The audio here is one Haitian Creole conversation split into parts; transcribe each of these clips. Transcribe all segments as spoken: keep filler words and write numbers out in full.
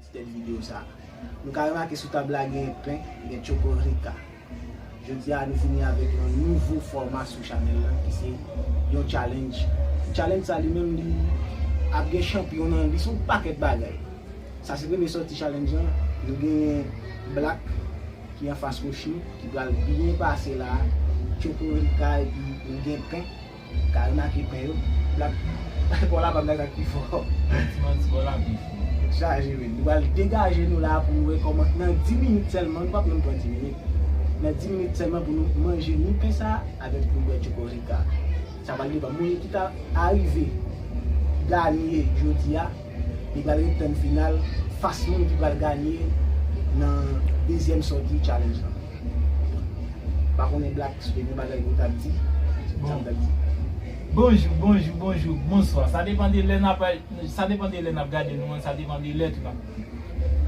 Ti tèt videyo sa. Nou ka remake sou tab la gen pen, gen Choco Rica. Jodi a nou vini avèk yon nouvo fòma sou chanèl la ki se yon challenge. Challenge sa li menm li ap gen chanpyon nan li, se yon pakèt bagay. Sa se premye sòti challenge lan. Nou genyen Black ki anfas Rochny, ki pral byen pase la. Choco Rica epi nou gen pen. Ka remake pen yo. Black, bò la pa m nan sak pi fò. Ti manti, bò la pi fò. Chaje men. Nou pral degaje nou la pou nou wè kòman nan dis minit sèlman, nou p ap menm pran dis minit. Nan dis minit sèlman pou nou manje ni pen sa avèk pou nou bwè Choco Rica. Sa pral depann. Moun ki ta arive ganye jodi a, li pral ret tann final fas moun ki pral ganye nan dezyèm sòti challenge lan. Pa konnen Black, si te gen bagay pou w t ap di, sa w t ap di. Bonjou, bonjou, bonjou, bonswa. Sa depann de lè n ap, sa depann de lè n ap gade nou an, sa depann de lè tou n ap.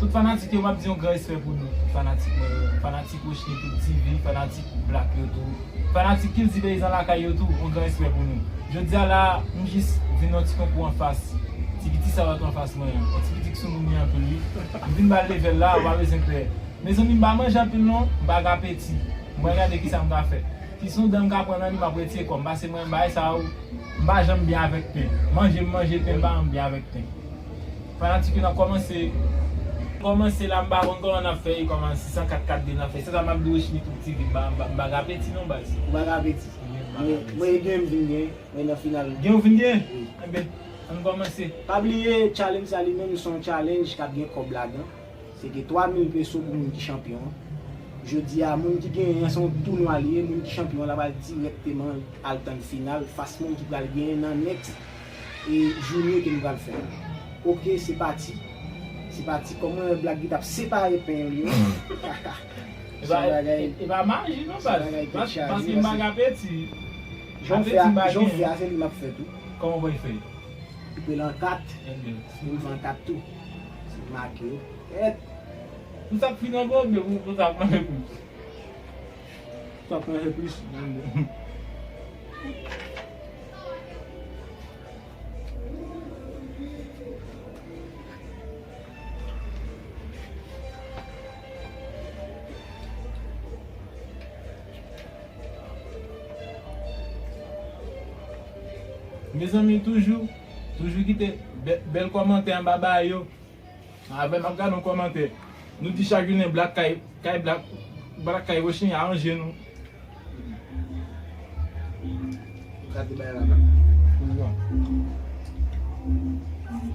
Tout fanatik yo, m ap di yon gran respè pou nou. Tout fanatik mwen yo, fanatik Rochny Tube T V, fanatik Black yo tou, fanatik Kilti Peyizan Lakay yo tou, yon gran respè pou nou. Jodi a la, m jis vin yon ti konkou anfas. Ti piti sa w ap anfas mwen an. Yon ti piti ki sou moun li anpil wi. M vin ba l level la, ou pa bezwen pè. Mezanmi, m pa manje anpil non, m pa gen apeti. Mwen gade kisa m ka fè. Si se yon dan m ka pran nan li, m ap retire kò m. Pase mwen, bagay sa yo, m pa janm byen avèk pen. Manje, m manje pen, m pa janm byen avèk pen. Fanatik yo, n ap kòmanse. Kòmanse la, m pa konn kòman n ap fè, e kòman sis san kat kat de n ap fè. Se sa m ap di Rochny Tube T V, m pa, m pa, m pa gen apeti non, baz. Ou pa gen apeti? Mwen, mwen gen m vin gen, mwen nan final. Gen ou vin gen? Wi. Enben, ann kòmanse. Pa bliye, challenge sa li menm, se yon challenge k ap gen kòb ladan. Se gen twa mil peso pou moun ki chanpyon an. Jodi a, moun ki genyen an, se yon tounwa li ye, moun ki chanpyon an, l ap al dirèkteman al tann final, fas moun ki pral genyen nan next, e, journée ke nou pral fè. Oke, se pati. Se pati. Kòm mwen wè Black Guy t ap separe pen yo. E pa, e, e pa maji non, baz. Paske m pa gen apeti. Jan w fè a, jan w fè a, se li m ap fè tou. Kòman w pral fè? Koupe l an kat. Enben. Pou m fè an kat tou. Se make yo. Èt. Pou sa k fin anba oubyen pou, pou sa k manje plis? Sa k manje plis. Enben. Mezanmi, toujou, toujou kite bè-, bèl kòmantè anba ba yo. Avè m ap gade yon kòmantè. Nou di chak jounen Black kay, kay Black, Black kay Rochny aranje nou. Gade bagay la, Black.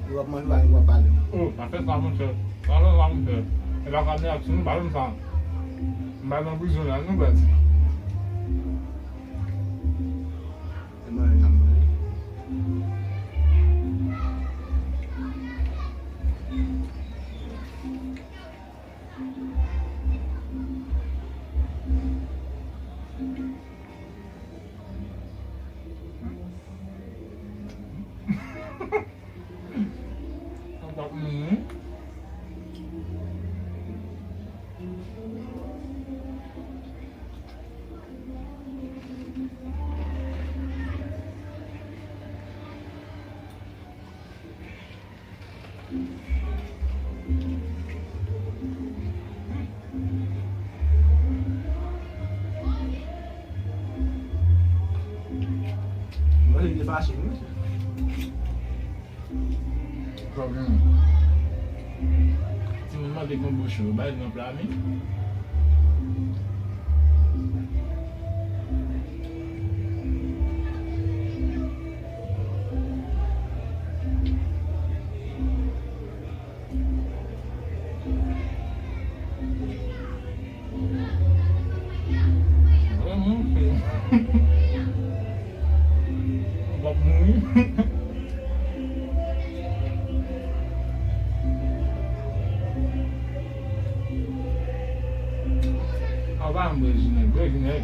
Yo ap manje, w ap pale. Oh, pa fè sa, monchè. Pa fè sa, monchè. E pa ka vin ak sou nou, pa fè sa. M pa nan prizon la, non, baz. E mwen, m ap manje. Mwen, li te fache, wi. Sa byen. Timoun mande konbo cho, bay nan pla mi. Vrèman, w ap mouri. A, w pa janm bwè jinèk, bwè jinèk.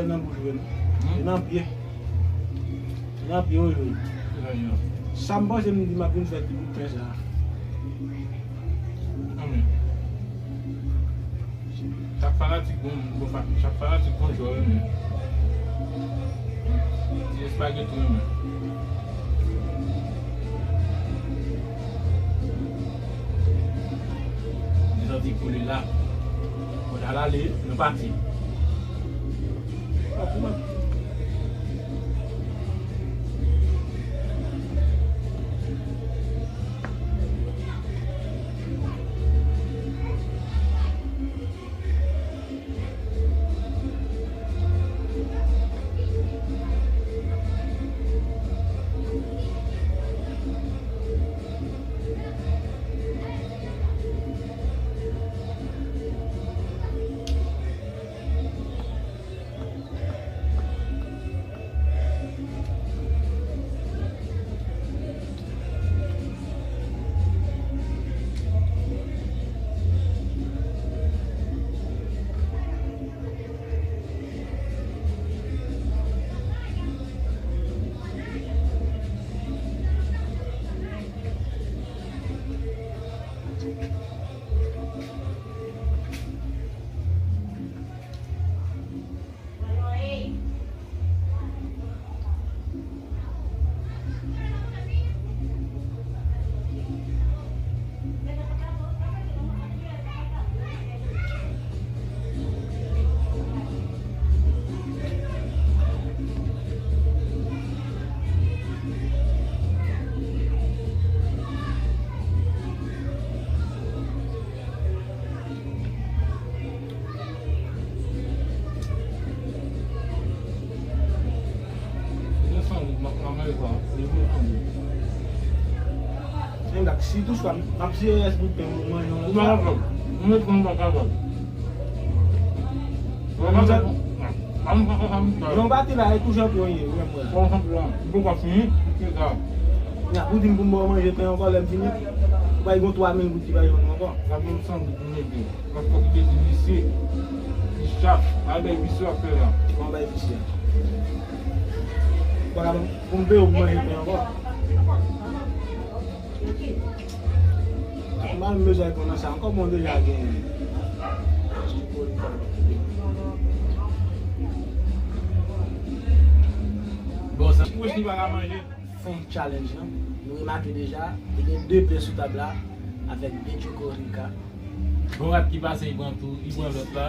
ale nan bouch vre non. Hmm? E nan pye. E nan pye wi wi. Sa m panse m di m ap vin fè ti bout pen sa. Anmè. Chak fanatik bon, bon fa-, chak fanatik bon jwè renmen. Ti espageti renmen. Li santi koule la. Mwen al ale, nou pati. M ap manje sa, li bon anpil. Men gad, si toutfwa m ap sere rès bout pen pou manje yon lòt fwa. M pa kapab. Mwen menm m pa kapab. Mwen menm, mwen pa kapab. Jan w pati la, e tou jan pou w ye, ou menm wè. Bon, m pa fini, se sa. Nya, pou di m pou m ba w manje pen ankò lè m fini, ou bay gon twa mil goud ki pa jwenn ou ankò. Sa menm san goud pou mete. Mwen fòk te di visye. Li chak. Al bay visye ap fè la. Bon, bay visye. Bon, pou m peye w pou manje pen ankò. Mwen pa menm bezwen reponn nan sa ankò, bon, deja gen. Bon, sa. Mwen si pa ka manje. Fen challenge lan, nou remake deja, te gen de pen sou tab la, avèk de Choco Rica. Bon rat ki pase, li pran tou, li pran lòt la.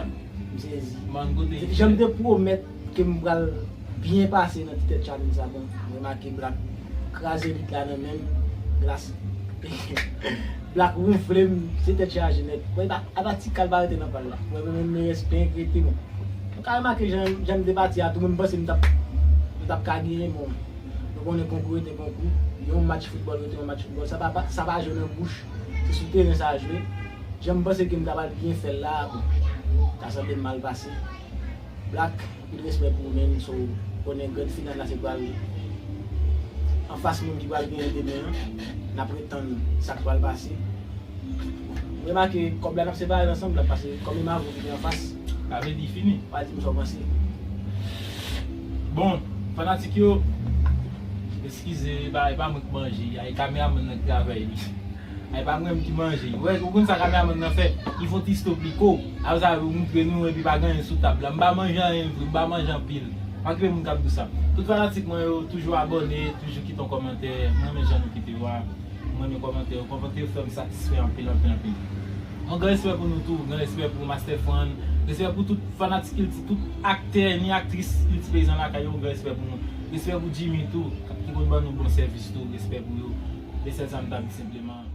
M sezi. Mango te. Jan m te pwomèt ke m pral byen pase nan ti tèt challenge sa, bon, m remake Black kraze lit la nan men m, glas Black wonfle m, se tèt chaje nèt. Mwen pa, ata ti kal pa rete nan pal la. Mwen menm, men respè, rete bon. Nou ka remake jan, jan m te pati a tou, mwen m panse m t ap, m t ap ka genyen, bon. Nou konnen konkou rete konkou, yon match foutbòl rete yon match foutbòl, sa pa, pa, sa pa jwe nan bouch, se sou teren sa jwe. Jan m panse ke m ta pral byen fè l la, bon, ta sanble m mal pase. Black, anpil respè pou ou menm, so, konnen grand final la se pral anfas moun ki pral genyen demen an, n ap ret tann sa k pral pase. Remake, kòb la n ap separe l ansanm, l ap pase kòm e mavo ki gen anfas. Sa vle di fini. Pa di m sa w panse. Bon, fanatik yo, eskize, e pa, e pa mwen k manje, a, e kameramann nan k travay li. A, e pa mwen menm ki manje. Ou wè, ou konn sa kameramann nan fè? Li fè yon ti stop, li ko. Apre sa, ou montre nou, epi pa gen anyen sou tab la. M pa manje anyen vre, m pa manje anpil. Pa okipe moun k ap di sa. Tout fanatik mwen yo, toujou abòne, toujou kite yon kòmantè. Mwen renmen jan nou kite yo a. Mwen renmen kòmantè yo. Kòmantè yo fè m satisfè anpil, anpil, anpil. Yon gran respè pou nou tou. Gran respè pou Master Fran. Respè pou tout fanatik kilti, tout aktè, ni aktris kilti peyizan lakay yo. Yon gran respè pou nou. Respè pou Jimmy tou, k ap, ki konn ban nou bon sèvis tou. Respè pou yo. E sèl sa m ta di senpleman.